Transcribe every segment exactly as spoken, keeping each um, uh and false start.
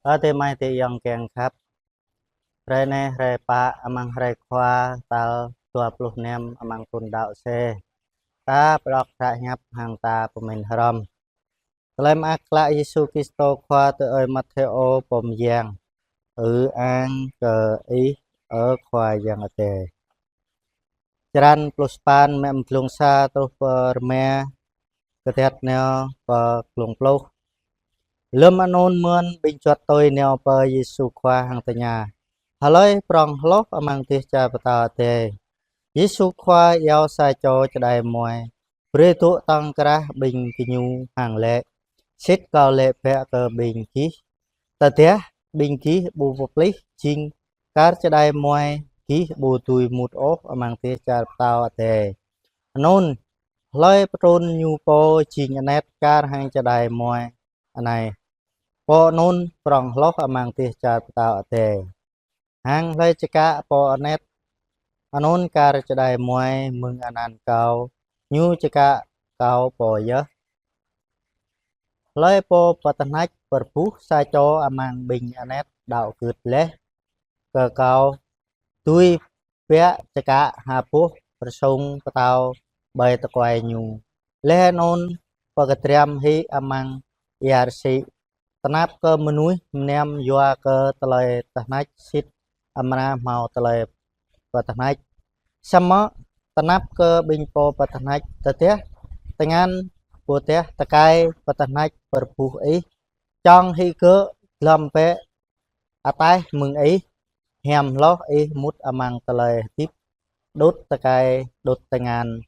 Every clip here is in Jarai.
Ơ adơi amai adơi ayŏng kiăng khăp. Hrơi anai hrơi pă amăng hrơi Khua tal dua pluh năm amăng thun đăo C. Ta pơđok hră hiăp hăng ta pơmĭn hrŏm. Tơlơi mơak klă Yêsu Kristô Khua tui ơi Mathêô pô mơyang. Ư-ang kơ Ih, ơ Khua Yang Adai. Črăn pluh sapăn, mơ̆ng glông sa truh pơ rơma, kơdrăt nao pơ glông pluh. Lơ̆m anŭn mơ̆n ƀing juăt tui nao pơ Yêsu Khua hăng tơña: Hlơi prŏng hloh amăng dêh čar pơtao adai? Yêsu Khua iâu sa čô čơđai muai, brơi dŏ tŏng krah ƀing gơñu hăng laĭ: Sĭt Kâo laĭ bĕ kơ ƀing gih, tơdah ƀing gih ƀu pơplih jing kar čơđai muai, gih ƀu dưi mŭt ôh amăng dêh čar pơtao adai. Anŭn hlơi pơtrŭn ñu pô jing anet kar hăng čơđai muai anai, pô anŭn prŏng hloh amăng dêh čar pơtao adai. Hăng hlơi čơkă pô anet anŭn kar čơđai muai mơ̆ng anăn Kâo, ñu čơkă Kâo pô yơh. Hlơi pô pơtơhneč pơrơbuh sa čô amăng ƀing anet đăo gưt laih kơ Kâo, dưi biă čơkă ha boh rơsông pơtâo ƀơi tơkuai ñu, laih anŭn pơkơdram hĭ amăng ia rơsĭ. Tơnap kơ mơnuih mơnam yua kơ tơlơi tơhneč sĭt amra hmâo tơlơi pơtơhneč. Samơ̆ tơnap kơ ƀing pô pơtơhneč, tơdah tơngan ƀôdah tơkai pơtơhneč pơrơbuh ih, čŏng hĭ gơ̆, dlŏm bĕ ataih mơ̆ng ih, hiam hloh ih mŭt amăng tơlơi hơdip đŭt tơkai đŭt tơngan.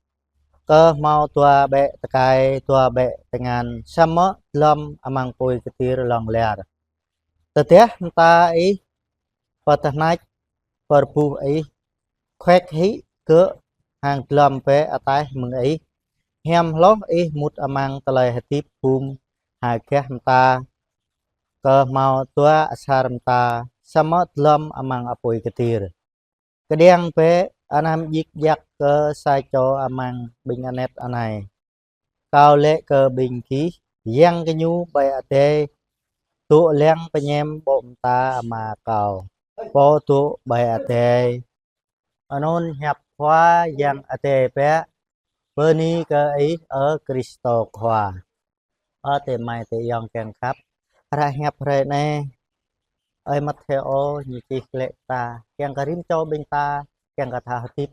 Kơ hmâo dua ƀĕ tơkai dua ƀĕ tơngan, samơ̆ dlŏm amăng apui kơtir hlŏng lar. Tơdah mơta ih pơtơhneč pơrơbuh ih, khuek hĭ gơ̆ hăng dlŏm bĕ ataih mơ̆ng ih, hiam hloh ih mŭt amăng tơlơi hơdip bum hơgah mơta. Kơ hmâo dua asar mơta, samơ̆ dlŏm amăng apui kơtir. Kơđiăng bĕ anăm djik djak kơ sa čô amăng ƀing anet anai. Kâo laĭ kơ ƀing gih, yang gơñu ƀơi adai dŏ lăng pơñen ƀô̆ mơta Ama Kâo, pô dŏ ƀơi adai. Anŭn hiăp Khua Yang Adai biă. Bơni kơ Ih, ơ Kristô Khua. Ơ adơi amai adơi ayŏng kiăng khăp, hră hiăp hrơi anai, ơi Mathêô ñu čih glaĭ ta, kiăng kơ rĭm čô ƀing ta kiăng kơ thâo hơdip,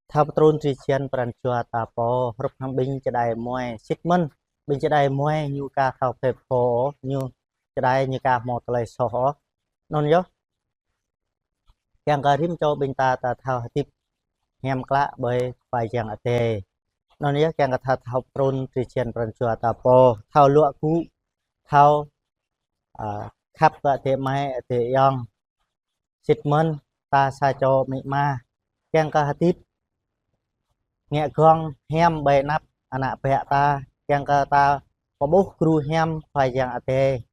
thâo pơtrŭn drơi jăn pran jua ta pô, hrup hăng ƀing čơđai muai. Sĭt mơ̆n, ƀing čơđai muai ñu ka thâo phep pô, ñu čơđai ñu ka hmâo tơlơi soh ôh. Anŭn yơh, kiăng kơ rĭm čô ƀing ta, ta thâo hơdip hiam klă ƀơi Khua Yang Adai. Anŭn yơh, kiăng kơ ta thâo pơtrŭn drơi jăn pran jua ta pô, thâo luă gŭ, thâo, a, khăp kơ adơi amai adơi ayŏng. Sĭt mơ̆n, ta sa čô amĭ ama kiăng kơ hơdip ngă gơ̆ng hiam ƀơi anăp ană bă ta, kiăng kơ ta pơƀuh gru hiam Khua Yang Adai.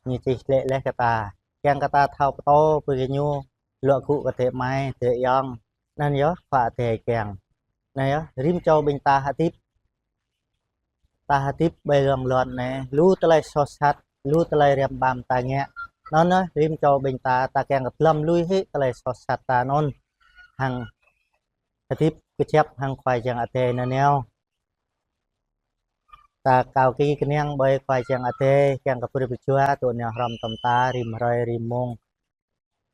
Ñu čih glaĭ laih kơ ta, kiăng kơ ta thâo pơtô brơi kơ ñu, luă gŭ kơ adơi amai adơi ayŏng. Anŭn yơh Khua Adai kiăng. Anŭn yơh, rĭm čô ƀing ta hơdip, ta hơdip ƀơi lŏn lŏn anai, lu tơlơi soh sat, lu tơlơi răm ƀăm ta ngă. Anŭn yơh, rĭm čô ƀing ta, ta kiăng kơ dlŏm lui hĭ tơlơi soh sat ta anŭn, hăng hơdip kơjăp hăng Khua Yang Adai nanao. Ta akâo kơ kơnang ƀơi Khua Yang Adai, kiăng kơ brơi pơjua dŏ nao hrŏm tơm ta rĭm hrơi rĭm mông.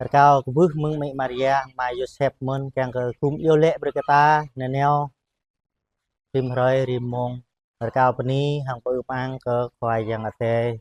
Rơkâo kơƀưh mơ̆ng amĭ Maria, ama Yôsep mơ̆n, kiăng kơ gum iâu laĭ brơi kơ ta nanao rĭm hrơi rĭm mông. Rơkâo bơni hăng pơư pơang kơ Khua Yang Adai.